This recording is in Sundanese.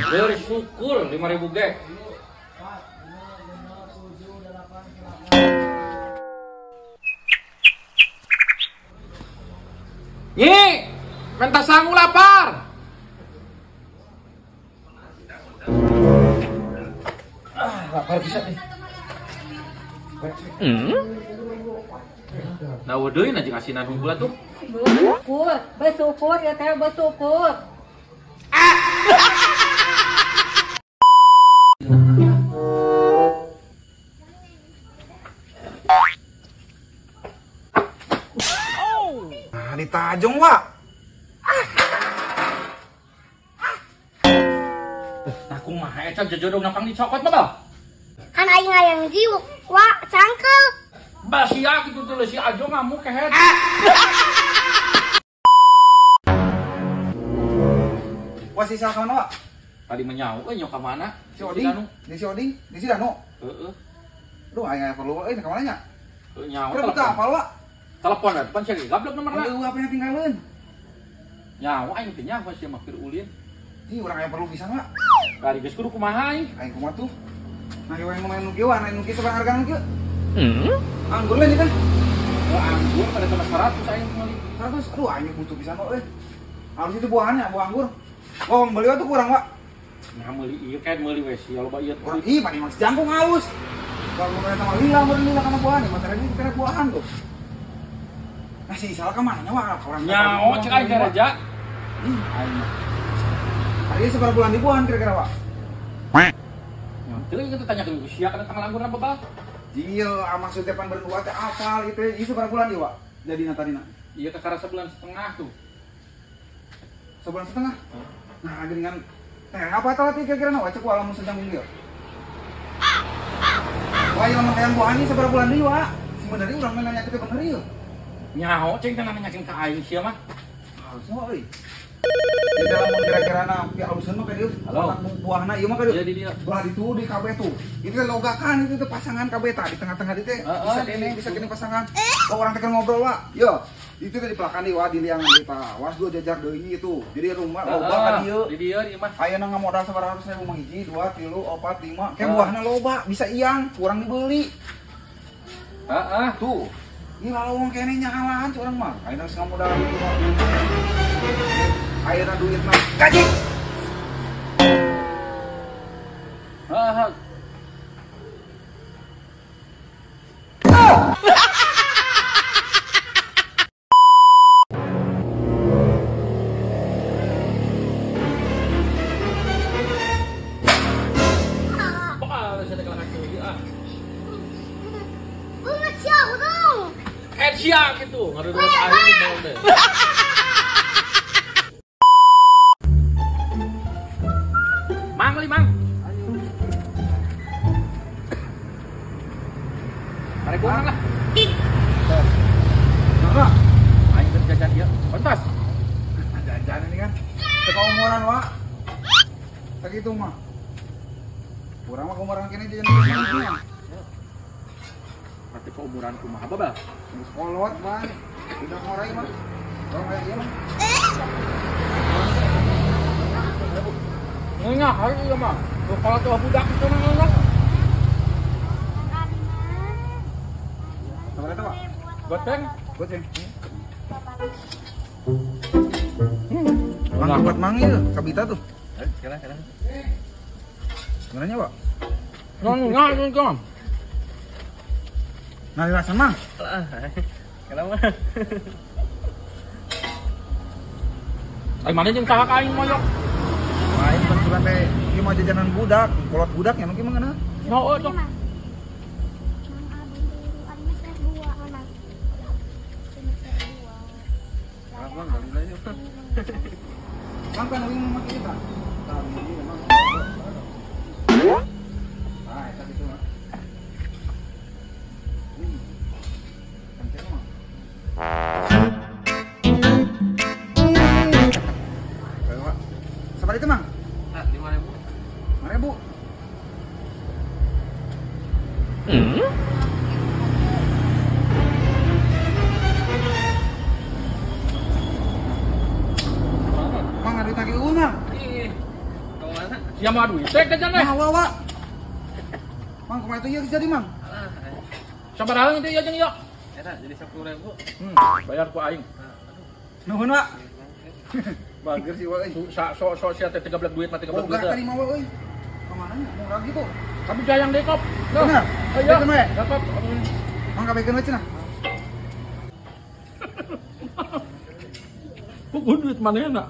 Bersyukur 5.000 ge. Nyi, minta sangu lapar. Ah, lapar bisa nih. Nah, waduh ini aja kasinan unggul tuh. Bersyukur, bersyukur ya teh, bersyukur. Nah, ditajong, Wak. Nah, kumaha eta jojodong napang dicokot mah, Bal? Kan aing hayang jiuk, Wak, cangkel. Basia gitu tuh si Ajo ngamuk kehet. Wah, si salah kemana, Wak? Tadi menyau, nyok ke mana? Si Oding, di si Oding, di si Danu. Heeh. Duh, aing perlu euy ka mana nya? Nyawa. Kenapa teu apal, Wak? Telepon lah, depan sih gablek nomorna. Eueuh, apa yang tinggalin? Nyawa aing teh nyawa sia mah keur ulin. Ih, urang aya perlu pisan, Wak. Bari geus kudu kumaha aing? Aing kumaha tuh? Nah, ieu yang main nu kieu, anu nu kieu sabaraha hargana kieu? Anggur lain kan? Oh, anggur pada sama 100 aing meuli. 100. Aduh, aing butuh pisan euy. Harus itu buahannya, buah anggur. Wah, beli tuh kurang, Wak. Nah, meuli ieu kan meuli we sia loba ieu. Kurang ih, paling mah jangkung halus. Kalau mau sama lila, mau lila kana buahan, materi ini kena buahan tuh. Nah, si salah ke mana Wak? Orang nyaho cek aing raja. Ih, aing. Hari ini seberapa bulan di buahan kira-kira, Wak? Teu ieu tanya ke sia kana tanggal anggur apa, Bal? Iya, maksudnya pan berdua teh apal gitu ya. Ieu seberapa bulan ieu, Wak? Jadina tadina. Iya, kakara sebulan setengah tuh. Sebulan setengah? Nah, dengan teh apa telat kira-kira na, Wak? Cek lamun sedang ieu. Wah, yang hayang buahan ieu seberapa bulan deui, Wak? Sebenarnya urang mah nanya kitu bener ieu. Nyaho cing teh nanyakeun ka aing sia mah. Halusna euy. Jadi lamun kira-kira na pi aluseun mah ka dieu. Halo. Buahna ieu mah ka dieu. Iya di dieu. Belah ditu di KB tuh. Itu teh logakan itu teh pasangan KB tah di tengah-tengah dieu teh bisa kene bisa kene pasangan. Oh, urang teh ngobrol, Wak. Yo, itu teh dipelakan di Wak di liangan di tah. Was dua jajar deui itu. Jadi rumah loba ka dieu. Di dieu di mah. Ayeuna ngamodal sabaraha ratus ribu mah 1 2 3 4 5. Kayak buahna loba bisa iang kurang dibeli. Heeh. Tuh. Ini lalawang kene nyalaan curang mah. Ayeuna geus ngamodal gitu. Ayeuna duit mah gaji. Heeh. Sia gitu, ngarudut aing mau deh. Mang li mang. Tarik urang lah. Nah, aing keur jajan ieu. Kontas. Jajan ini kan. Teu umuran, Wak. Sakitu mah. Urang mah umuran kene jajan jajan. Berarti keumuran kumaha babal? Geus kolot, Bang. Udah ngorai mah. Tolong aya ieu mah. Ngeunah hari ieu mah. Kalau tuh budak itu mah ngeunah. Sabaraha eta, Pak? Goceng. Goceng. Mang buat mang ieu, kabita tuh. Sekarang. Sebenarnya, Pak? Ngeunah ieu. Nah, rasa mah. Kenapa? Ai mana jeung saha ka aing moyok? Aing pan sugan teh ieu mah jajanan budak, kolot budak nya mungkin mah ngeunah. Heueuh tuh. Mang kan uing mah kieu tah. Tah memang. Ah, eta kitu mah. Sabar itu, Mang? Nah, 5.000. 5.000. Mang, ada tagih unang. Ih, ke mana? Sia mah duit teh jajan teh. Nah, wa. Mang kumaha itu ieu jadi, Mang? Sabaraha itu ieu jeung ieu? Eta jadi 10.000. Bayar ku aing. Nuhun, Wak. Bager sih, Wak. So sia teh 13 duit mah 13 duit. Boga tadi mah, Wak euy. Kamana nya murah gitu. Tapi jayang deui kop. Bener. Ayo. Kop. Mang kabekeun we cenah. Puguh duit manehna.